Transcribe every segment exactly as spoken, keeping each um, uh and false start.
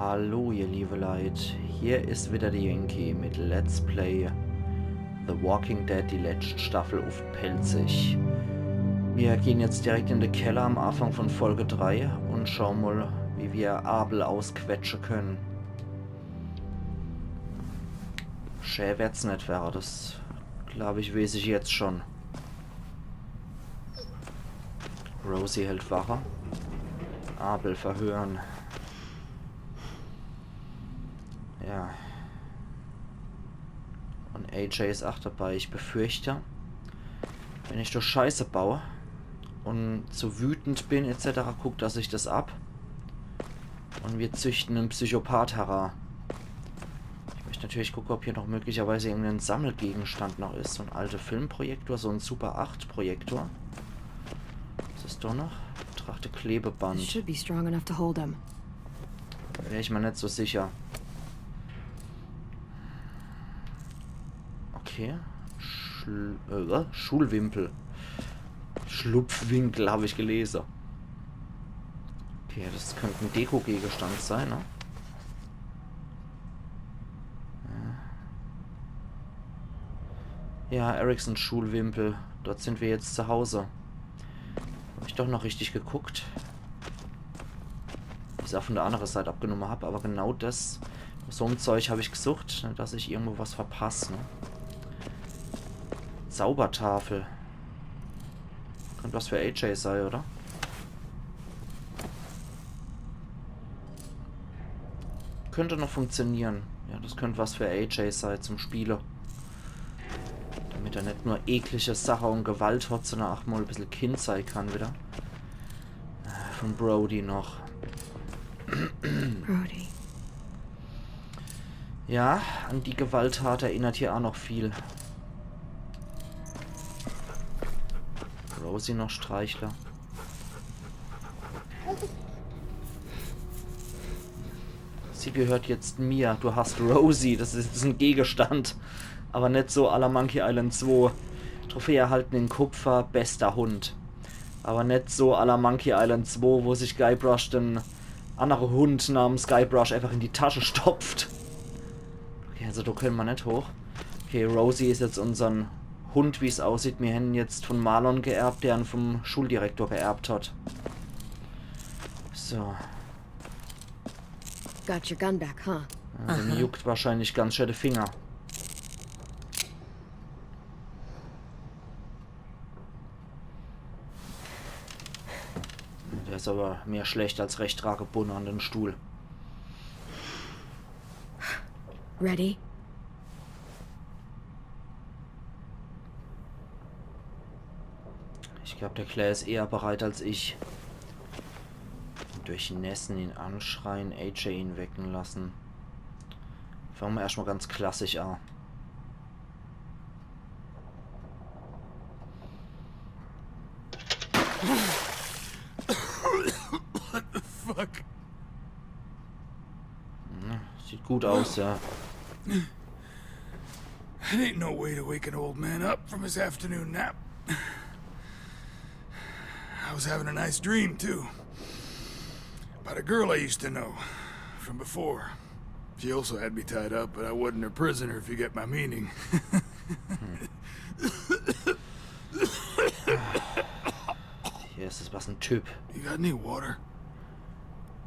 Hallo, ihr liebe Leit. Hier is wieder de Yankee mit Let's Play The Walking Dead, die letscht Staffel uff Pälzisch. Mir gehn jetzt direkt in de Keller am Anfang von Folge drei und schauen mal, wie mir Abel ausquetsche können. Schä werd's net werre, das, glaub ich, weeß ich jetzt schon. Rosie hält Wache. Abel verhören. Ja. Und A J is ach dabei. Ich befürchte, wenn ich do Scheiße baue und zu wütend bin, et cetera, guckt er sich das ab. Und mir züchten en Psychopath hera. Ich möcht natürlich gucke, ob hier noch möglicherweise irgendein Sammelgegenstand noch is. So en alte Filmprojektor, so en Super acht Projektor. Was is do noch? Betrachte Klebeband. This should be strong enough to hold him. Wär ich mir net so sicher. Okay. Schl äh, was? Schulwimpel. Schlupfwinkel hab ich gelese. Okay, das könnte en Dekogegenstand sein, ne? Ja. Ja, Eriksons Schulwimpel. Dort sind wir jetzt zu Hause. Hab ich doch noch richtig geguckt. Ich es ach von der anderen Seit abgenommen hab, aber genau das, so en Zeug hab ich gesucht, ne, dass ich irgendwo was verpass, ne? Zaubertafel. Könnt was für A J sei, oder? Könnt noch funktionieren. Ja, das könnt was für A J sei zum Spiele. Damit er net nur eklige Sache und Gewalt hat, sondern ach mal e bissel Kind sei kann wieder. Äh, von Brody noch. Brody. Ja, an die Gewalttat erinnert hier ach noch viel. Rosie noch streichle. Sie gehört jetzt mir. Du hast Rosie. Das is jetzt en Gegenstand. Aber net so à la Monkey Island zwei. Trophäe erhalten in Kupfer, bester Hund. Aber net so à la Monkey Island zwei, wo sich Guybrush den andere Hund namens Guybrush einfach in die Tasche stopft. Okay, also do können mer net hoch. Okay, Rosie is jetzt unsern Hund, wie's aussieht. Mir hän jetzt von Marlon geerbt, der en vom Schuldirektor geerbt hat. So. Got your gun back, huh? Ja, dem juckt wahrscheinlich ganz schön de Finger. Der is aber mehr schlecht als recht dra gebunne an den Stuhl. Ready? Ich glaub, der Claire is eher bereit als ich. Durchnässen, ihn anschreien, A J ihn wecken lassen. Fangen mer erscht mal ganz klassisch an. What the fuck? Na, sieht gut aus, ja. That ain't no way to wake an old man up from his afternoon nap. I was having a nice dream, too. About a girl I used to know from before. She also had me tied up, but I wasn't her prisoner, if you get my meaning. Hier is es was en Typ. You got any water?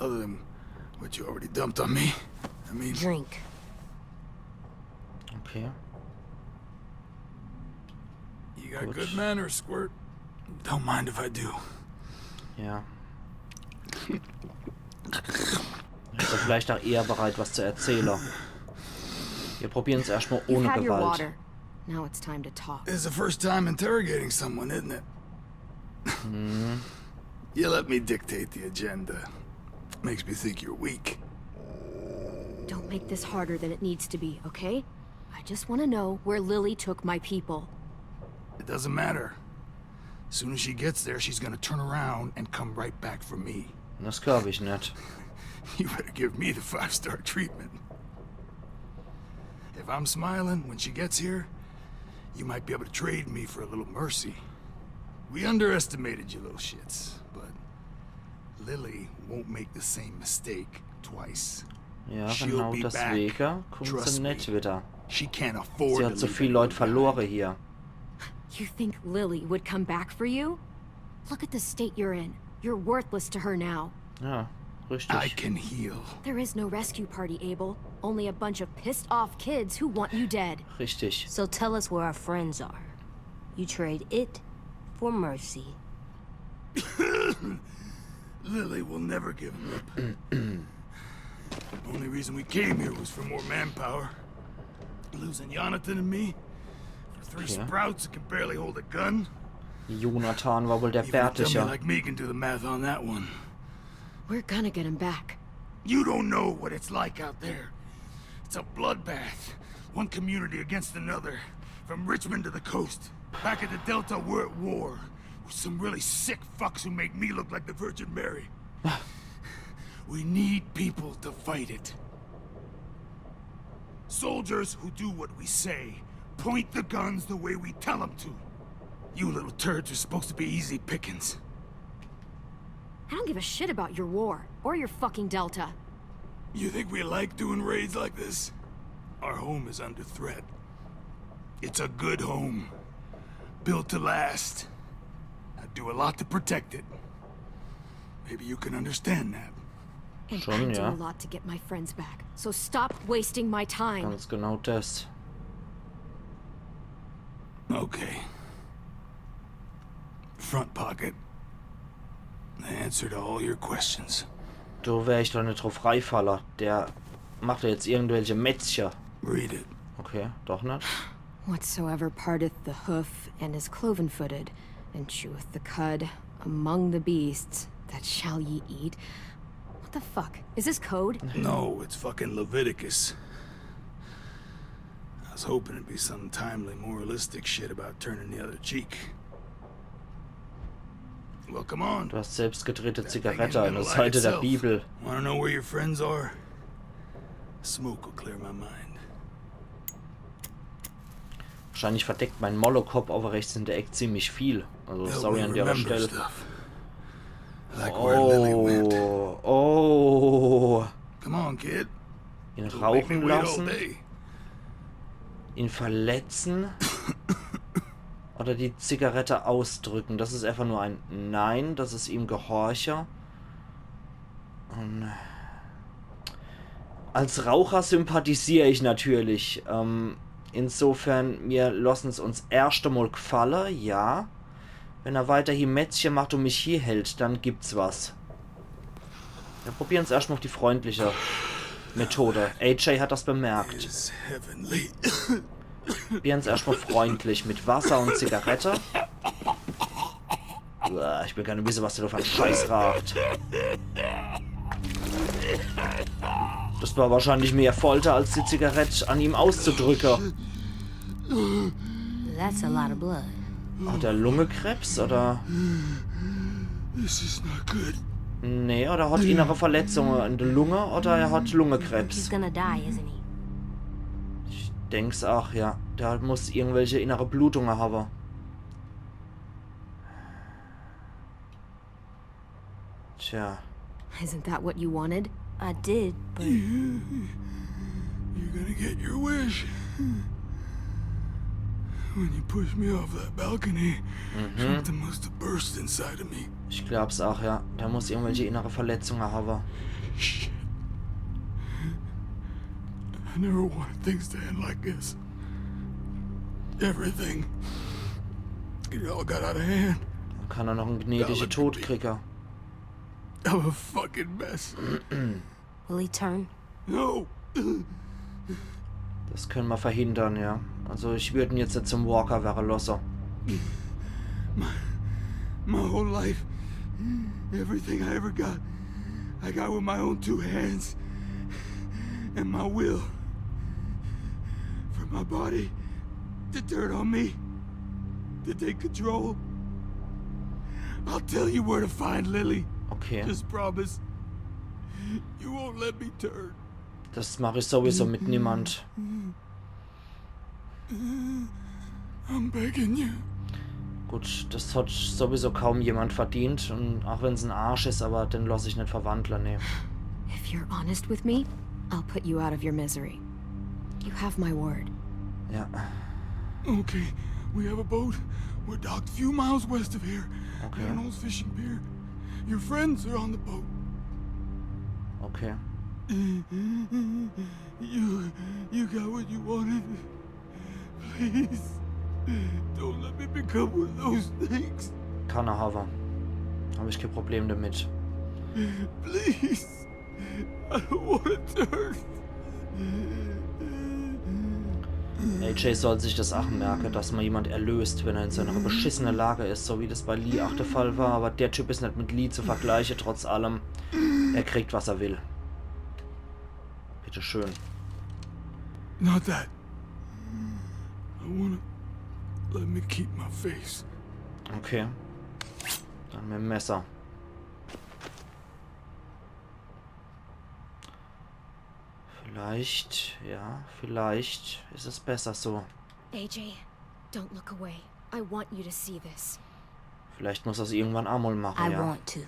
Other than what you already dumped on me. I mean, Drink. Okay. You got good manners, Squirt. Don't mind if I do. Ja. Is er vielleicht ach eher bereit, was zu erzähle. Mir probiere's erscht mal You've ohne had your Gewalt. Water. Now it's time to talk. It's the first time interrogating someone, isn't it? You let me dictate the agenda. Makes me think you're weak. Don't make this harder than it needs to be, okay? I just want to know where Lily took my people. It doesn't matter. Soon as she gets there, she's gonna turn around and come right back for me. Das glaub ich net. You better give me the five-star treatment. If I'm smiling when she gets here, you might be able to trade me for a little mercy. We underestimated you little shits, but Lily won't make the same mistake twice. Ja, She'll genau be deswege back. Kommt Trust se me. Net wieder. She can't afford Sie to hat so leave viel anyone Leut behind. Verlore hier. You think Lily would come back for you? Look at the state you're in. You're worthless to her now. Ja, I richtig. Can heal. There is no rescue party, Abel. Only a bunch of pissed off kids who want you dead. Richtig. So tell us where our friends are. You trade it for mercy. Lily will never give up. Only reason we came here was for more manpower. Losing Jonathan and me for three Okay. sprouts that can barely hold a gun. Jonathan war wohl der Even a dummy Bärtige. Like me can do the math on that one. We're gonna get him back. You don't know what it's like out there. It's a bloodbath. One community against another. From Richmond to the coast. Back at the Delta, we're at war. With some really sick fucks who make me look like the Virgin Mary. We need people to fight it. Soldiers who do what we say. Point the guns the way we tell them to. You little turds are supposed to be easy pickings. I don't give a shit about your war or your fucking Delta. You think we like doing raids like this? Our home is under threat. It's a good home. Built to last. I do a lot to protect it. Maybe you can understand that. And Schon, I do ja. A lot to get my friends back. So stop wasting my time. Ganz genau das. Okay. Front pocket. The answer to all your questions. Do wär ich doch net drauf reifalle. Der macht doch jetzt irgendwelche Mätzche. Read it. Okay, doch net. Whatsoever parteth the hoof and is cloven footed, and cheweth the cud among the beasts, that shall ye eat. What the fuck? Is this code? No, it's fucking Leviticus. I was hoping it'd be some timely, moralistic shit about turning the other cheek. Well, come on. Du hast selbst gedrehte That thing Zigarette ain't an der gonna light Seite der itself. Bibel. Wanna know where your friends are? Smoke will clear my mind. Wahrscheinlich verdeckt mein Molotow aber rechts in der Eck ziemlich viel. Also Help sorry me an der remember Stelle. Stuff. Like where Lily went. Oh, oh. Come on, kid. Ihn Make me rauchen wait all lassen, day. ihn verletzen oder die Zigarette ausdrücken. Das ist einfach nur ein Nein, das ist ihm gehorche. Und als Raucher sympathisiere ich natürlich. Ähm, insofern, mir lossen's uns erscht emol gfalle, ja. Wenn er weiterhin Mätzche macht und mich hier hält, dann gibt's was. Wir probieren's erscht mal auf die freundliche Methode. A J hat das bemerkt. It's heavenly. Probieren's erscht mal freundlich mit Wasser und Zigarette. Uah, ich will gerne wissen, was der da für einen Scheiß raucht. Das war wahrscheinlich mehr Folter, als die Zigarette an ihm auszudrücken. That's a lot of blood. Hat er Lungekrebs oder? This is not good. Nee, oder hat innere Verletzungen in der Lunge oder er hat Lungekrebs. He's gonna die, isn't he? Ich denk's auch, ja. Der muss irgendwelche innere Blutungen haben. Tja. Isn't that what you wanted? I did, but You're gonna get your wish. When you pushed me off that balcony, something must have burst inside of me. Ich glaub's auch, ja. Der muss irgendwelche innere Verletzungen haben. Shit. I never wanted things to end like this. Everything. It all got out of hand. Dann kann er noch einen gnädigen Tod kriegen. I'm a fucking mess. Will he turn? No. Das können wir verhindern, ja. Also ich würd ihn jetzt nicht zum Walker werden lassen. My whole life, everything I ever got, I got with my own two hands and my will. From my body to dirt on me to take control. I'll tell you where to find Lily. Okay. Just promise you won't let me turn. Das mache ich sowieso mit niemand. I'm begging you. Gut, das hat sowieso kaum jemand verdient. Und auch wenn's ein Arsch ist, aber den lass ich nicht verwandeln, nee. If you're honest with me, I'll put you out of your misery. You have my word. Ja, Okay, we have a boat. We're docked a few miles west of here. Okay. At an old fishing pier. Your friends are on the boat. Okay. You, you got what you wanted. Please, don't let me become one of those things. Kann er hawwe. Hab ich kein Problem damit. Please, I don't want to turn. A J soll sich das ach merke, dass ma jemand erlöst, wenn er in so einer beschissene Lage is, so wie das bei Lee ach der Fall war. Aber der Typ is net mit Lee zu vergleiche, trotz allem. Er kriegt, was er will. Bitteschön. Not that. I wanna let me keep my face. Okay. Dann mit dem Messer. Vielleicht, ja, vielleicht is es besser so. A J, don't look away. I want you to see this. Vielleicht muss er's irgendwann emol mache, I ja. Want to.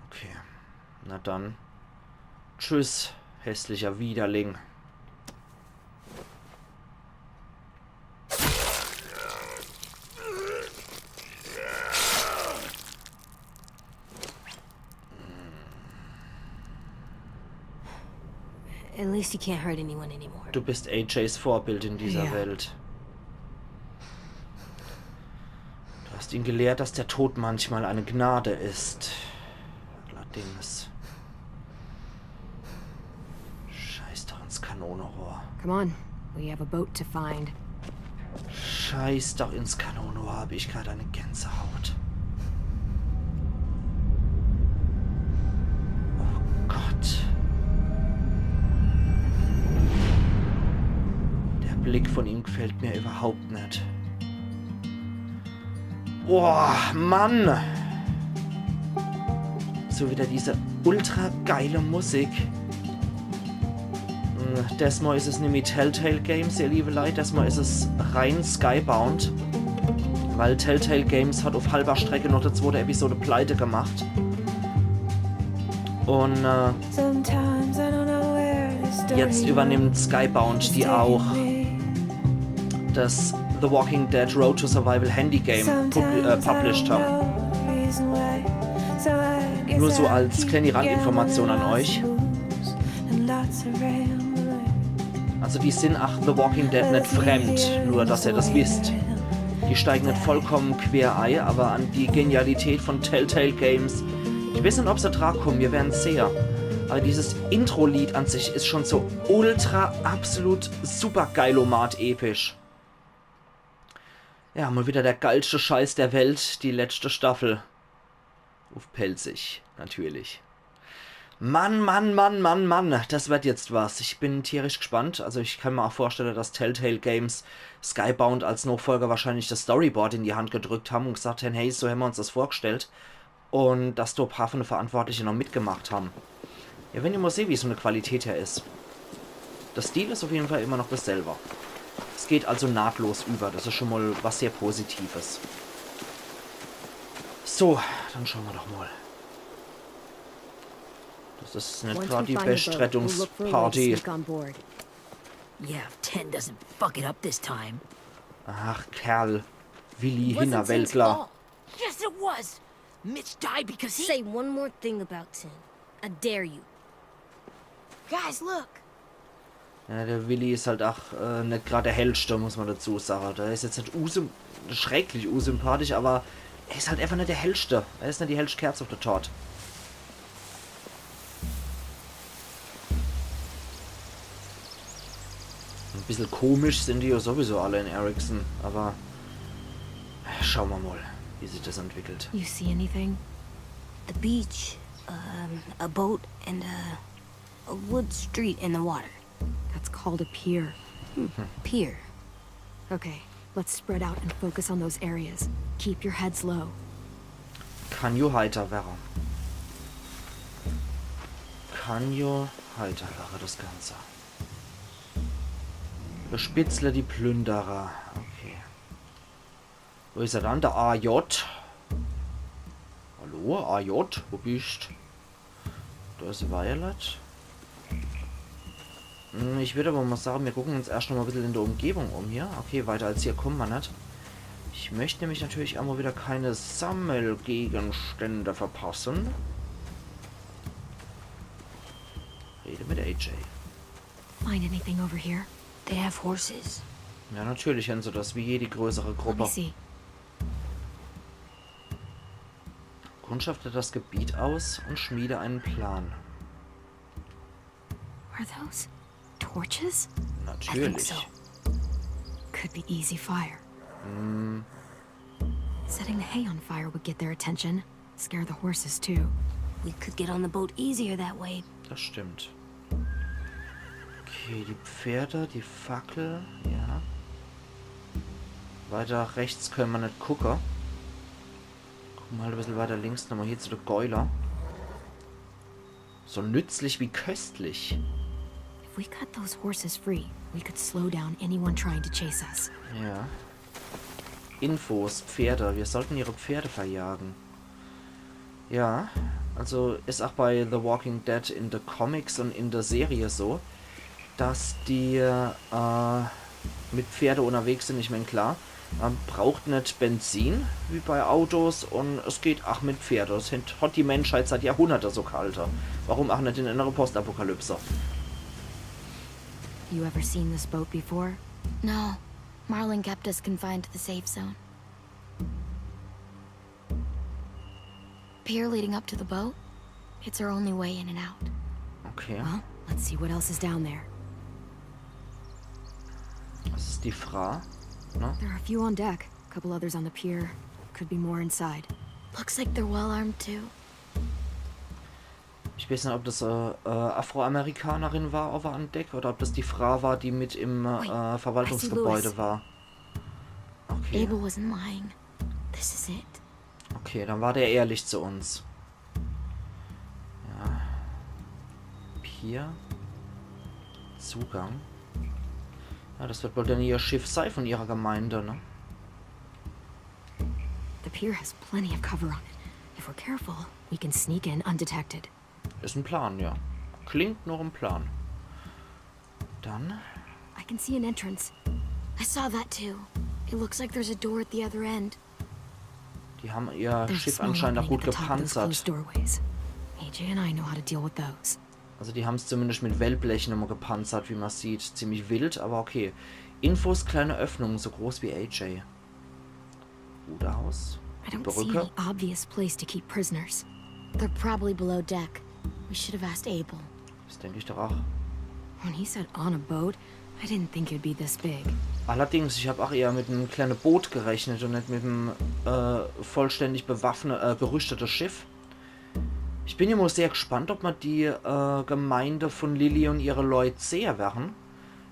Okay. Na dann. Tschüss, hässlicher Widerling. At least he can't hurt anyone anymore. Du bist A Js Vorbild in dieser Ja. Welt. Du hast ihn gelehrt, dass der Tod manchmal eine Gnade ist. Allerdings. Scheiß doch ins Kanonenrohr. Come on, we have a boat to find. Scheiß doch ins Kanonenrohr, hab ich grad eine Gänsehaut. Oh Gott. Der Blick von ihm gefällt mir überhaupt net. Boah, Mann! So wieder diese ultra geile Musik. Hm, desmal is es nimmi Telltale Games, ihr liebe Leit. Desmal is es rein Skybound. Weil Telltale Games hat auf halber Strecke noch die zweite Episode pleite gemacht. Und äh, jetzt übernimmt Skybound, die auch das The Walking Dead Road to Survival Handy Game pub äh, published haben. Nur so als kleine Randinformation an euch. Also die sind ach The Walking Dead net fremd, nur dass ihr das wisst. Die steigen net vollkommen quer ei, aber an die Genialität von Telltale Games, ich weiß net, ob se dran kommen, wir werden's sehen. Aber dieses Intro-Lied an sich is schon so ultra, absolut super geilomat episch. Ja, mal wieder der geilste Scheiß der Welt, die letzte Staffel. Uff Pälzisch, natürlich. Mann, Mann, Mann, Mann, Mann, das wird jetzt was. Ich bin tierisch gespannt. Also ich kann mir auch vorstellen, dass Telltale Games Skybound als Nachfolger wahrscheinlich das Storyboard in die Hand gedrückt haben und gesagt haben, hey, so haben wir uns das vorgestellt. Und dass do paar von den Verantwortlichen noch mitgemacht haben. Ja, wenn ihr mal seht, wie so eine Qualität her is. Der Stil is auf jeden Fall immer noch dasselbe. Es geht also nahtlos über. Das is schon mal was sehr Positives. So, dann schauen wir doch mal. Das is net Once grad we die find the beste boat, we'll look for a way to Rettungsparty. Sneak on board. Yeah, if Ten doesn't fuck it up this time. Ach, Kerl. Willi Wasn't Ten's Hinnerwäldler. Fault. Yes, it was. Mitch died because he. Say one more thing about Ten. I dare you. Guys, look. Ja, der Willi is halt ach äh, net grad der Hellste, muss man dazu sagen. Der is jetzt net usymp schrecklich unsympathisch, aber er is halt einfach net der Hellste. Er is net die hellste Kerz auf der Tort. Ein bisschen komisch sind die ja sowieso alle in Erickson, aber schauen wir mal, wie sich das entwickelt. You see anything? The beach, um, a boat, and a, a wood street in the water. That's called a pier. Pier. Okay, let's spread out and focus on those areas. Keep your heads low. Kann jo heiter werre. Kann jo heiter werre, das Ganze. Bespitzle die Plünderer. Okay. Wo is er dann? Der A J. Hallo, A J, wo bist? Da is Violet. Hm, ich würd awwer mol sage, mir gucken uns erscht noch mol e bissel in de Umgebung um hier. Okay, weiter als hier kumme mer net. Ich möcht nämlich natürlich awwer widder keine Sammelgegenstände verpasse. Rede mit A J. Find anything over here? They have horses. Ja, natürlich hän se des, wie jedi größere Let me Gruppe. See. Kundschafte das Gebiet aus und schmiede einen Plan. Are those torches? I think Natürlich. So. Could be easy fire. Setting the hay on fire would get their attention. Scare the horses too. We could get on the boat easier that way. Das stimmt. Okay, die Pferde, die Fackel, ja. Weiter rechts könne mer net gucke. Gucke mer halt e bissel weiter links nochmol hier zu de Gäule. So nützlich wie köstlich. If we cut those horses free, we could slow down anyone trying to chase us. Ja. Infos, Pferde. Wir sollten ihre Pferde verjagen. Ja, also is ach bei The Walking Dead in de Comics und in de Serie so, dass die äh, mit Pferde unterwegs sin. Ich mein, klar, mer braucht net Benzin wie bei Autos und es geht ach mit Pferde. Das hat, hat die Menschheit seit Jahrhunderte so gehalte. Warum ach net in einer Postapokalypse? You ever seen this boat before? No. Marlin kept us confined to the safe zone. Pier leading up to the boat? It's our only way in and out. Okay, Well, let's see what else is down there. das is die Fra. Ne? There are a few on deck, a couple others on the pier. Could be more inside. Looks like they're well armed too. Ich weiß net, ob das äh, äh, Afroamerikanerin war, owwe an Deck, oder ob das die Fra war, die mit im Wait, äh, Verwaltungsgebäude I see Lewis. War. Okay. Abel wasn't lying. This is it. Okay, dann war der ehrlich zu uns. Ja. Pier. Zugang. Ja, das wird wohl dann ihr Schiff sei von ihrer Gemeinde, ne? The pier has plenty of cover on it. If we're careful, we can sneak in undetected. Is en Plan, ja. Klingt noch en Plan. Dann. I can see an entrance. I saw that too. It looks like there's a door at the other end. Die haben ihr There's a Schiff small anscheinend auch opening gut at the top of those gepanzert. Closed doorways. A J and I know how to deal with those. Also die haben's zumindest mit Wellblech nochmal gepanzert, wie man sieht. Ziemlich wild, aber okay. Infos, kleine Öffnung, so groß wie A J. Ruderhaus. I don't see Brücke. Any obvious place to keep prisoners. They're probably below deck. We should have asked Abel. Das denk ich doch auch. When he said on a boat, I didn't think it'd be this big. Allerdings, ich hab auch eher mit einem kleinen Boot gerechnet und nicht mit einem äh, vollständig bewaffnete, äh, gerüstete Schiff. Ich bin ja mal sehr gespannt, ob man die äh, Gemeinde von Lilly und ihre Leute sehen werden.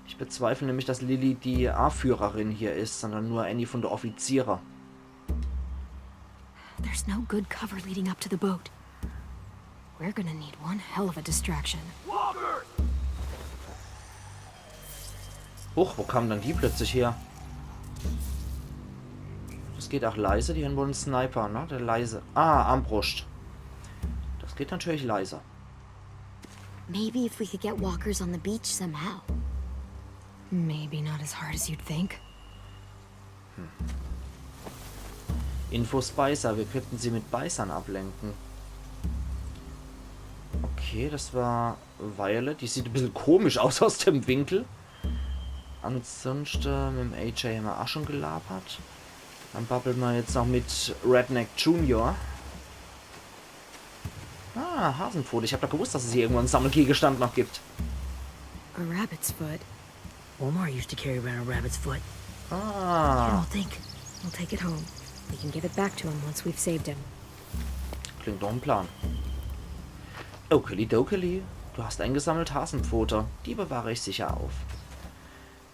Ich bezweifle nämlich, dass Lilly die Anführerin hier ist, sondern nur eine von der Offiziere. There's no good cover leading up to the boat. We're gonna need one hell of a distraction. Huch, wo kamen dann die plötzlich her? Das geht auch leise, die haben wohl einen Sniper, ne? Der leise. Ah, Armbrust. Das geht natürlich leise. Maybe if we could get walkers on the beach somehow. Maybe not as hard as you'd think. Infos Beißer, wir könnten sie mit Beißern ablenken. Okay, das war Violet. Die sieht ein bisschen komisch aus aus dem Winkel. Ansonsten mit dem A J haben wir auch schon gelabert. Dann babbeln wir jetzt noch mit Redneck Junior. Ah, Hasenpfote. Ich hab doch gewusst, dass es hier irgendwo einen Sammelgegenstand noch gibt. A rabbit's foot. Omar used to carry around a rabbit's foot. Ah, We'll think. We'll take it home. We can give it back to him once we've saved him. klingt doch ein Plan. Okeli dokeli. Du hast eingesammelt Hasenpfote. Die bewahre ich sicher auf.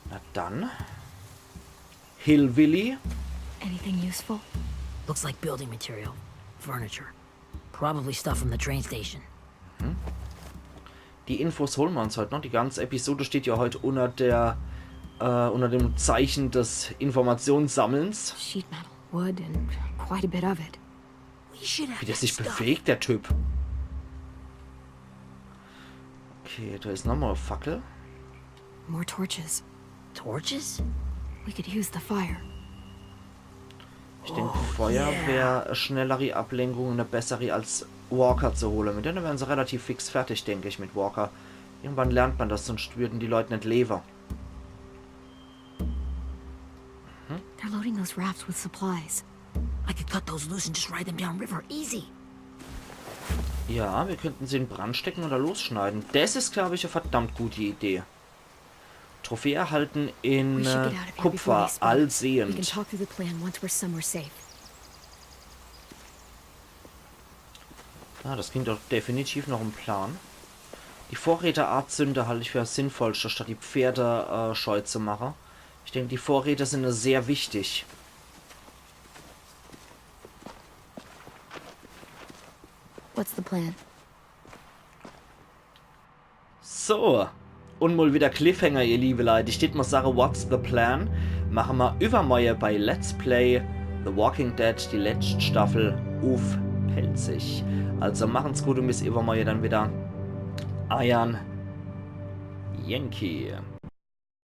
Na dann. Hillbilly. Anything useful? Looks like building material. Furniture. Probably stuff from the train station. Die Infos holen wir uns heute noch. Die ganze Episode steht ja heute unter der, äh, unter dem Zeichen des Informationssammelns. Sheet metal, wood, and quite a bit of it. We Shit, Wie der sich bewegt, der Typ. Okay, da is nochmal e Fackel. More torches. Torches? We could use the fire. Ich denk, Feuer wär e schnelleri Ablenkung un e besseri als Walker zu hole. Mit denne wären se relativ fix fertig, denk ich, mit Walker. Irgendwann lernt man das, sonst würden die Leute net lebe. They're loading those rafts with supplies. I could cut those loose and just ride them downriver. Easy. Ja, wir könnten se in Brand stecken oder losschneiden. Das is, glaub ich, e verdammt gute Idee. Trophäe erhalten in We should äh, get out of here before Kupfer, they spot us. We can allsehend. Talk through the plan once we're somewhere safe. Ja, das klingt doch definitiv noch em Plan. Die Vorräte azünde halte ich für sinnvollste, statt die Pferde äh, scheu zu mache. Ich denk, die Vorräte sind sehr wichtig. What's the plan? So. Un mal wieder Cliffhanger, ihr liebe Leute. Ich tät mal sage, what's the plan? Mache ma iwwermorje bei Let's Play The Walking Dead, die letzte Staffel, uff Pälzisch. Also machen's gut un bis iwwermorje dann wieder. Eiern Yankee.